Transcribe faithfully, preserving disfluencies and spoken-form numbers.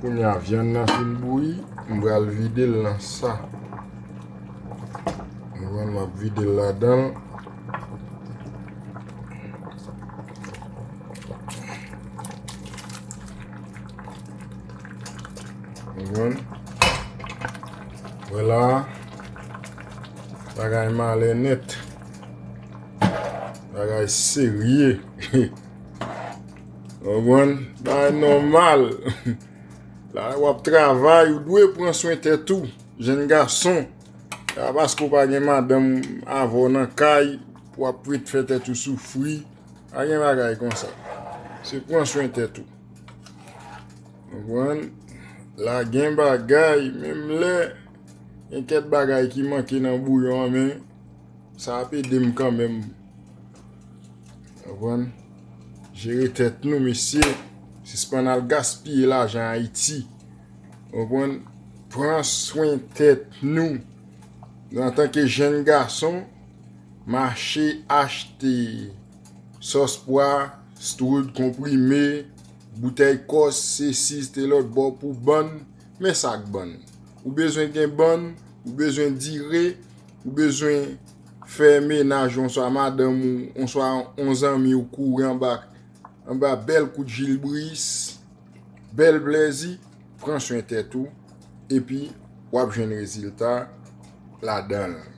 Kounye a, vyann nan fin bouyi, m pral vide l nan sa. Ou konprann, m ap vide l ladan l. Ou konprann? Vwala. Bagay malè nèt. Bagay serye. Ou konprann? Bagay nòmal. La, w ap travay, ou dwe pran swen tèt ou. Jèn gason, se pa paske w pa gen madanm avè w nan kay, w ap ret fè tèt ou soufri. Pa gen bagay konsa. Se pran swen tèt ou. Ou konprann? La gen bagay, menm lè gen kèk bagay ki manke nan bouyon an, men sa ap ede m kanmenm. Ou konprann? Jere tèt nou, mesye. Sispann al gaspiye lajan Ayiti. Ou konprann? Pran swen tèt nou. Nou, antanke jèn gason, mache achte sòs pwa, stroud konprime, boutèy kòs, sesi, te lòt bò pou bann. Men sa k bann. Ou bezwen gen bann, ou bezwen dire, ou bezwen fè menaj ou, oswa madanm ou, oswa yon zanmi ou kouri anba, anba bèl kout jilbris, bèl plèzi, pran swen tèt ou, epi w ap jwenn rezilta ladan l.